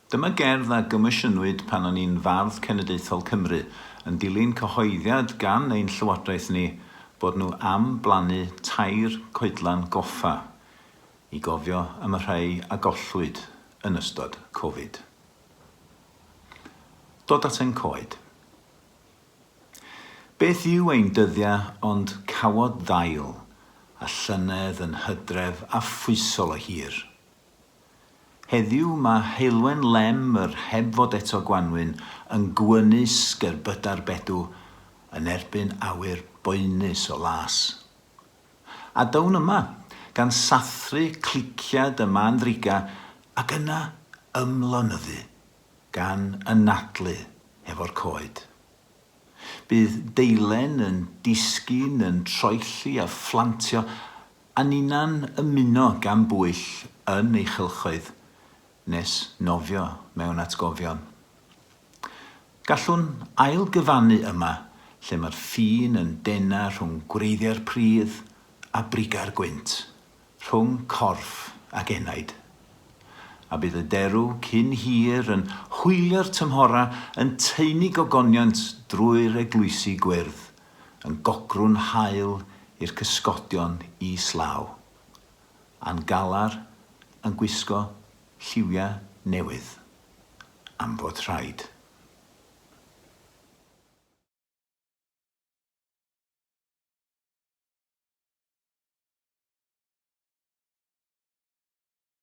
Dyma gerdd a gomisiynwyd pan o'n i'n Fardd Cenedlaethol Cymru, yn dilyn cyhoeddiad gan ein llywodraeth ni bod nhw am blannu tair coedlan goffa i gofio am y rhai a gollwyd yn ystod Covid. Dod at ein coed. Beth yw ein dyddiau ond cawod ddail a llynedd yn hydref a phwysol o hir? Heddiw mae heulwen lem yr heb fod eto gwanwyn yn gwynu sgerbydau'r bedw yn erbyn awyr boenus o las. A down yma, gan sathru cliciad y mân ddriga ac yna ymlonyddu, gan anadlu hefo'r coed. Bydd deilen yn disgyn, yn troelli a phlantio A ninna'n ymuno gan bwyll yn ei chylchoedd nes nofio mewn atgofion. Gallwn ail-gyfannu yma lle mae'r ffin yn dena rhwng gwreiddiau'r pridd a brigau'r gwynt, rhwng corff ac enaid. A bydd y derw cyn hir yn hwylio'r tymhorau yn taenu gogoniant drwy'r eglwysi gwyrdd, yn gogrwn haul i'r cysgodion is law, a'n galar yn gwisgo lliwiau newydd, am fod rhaid.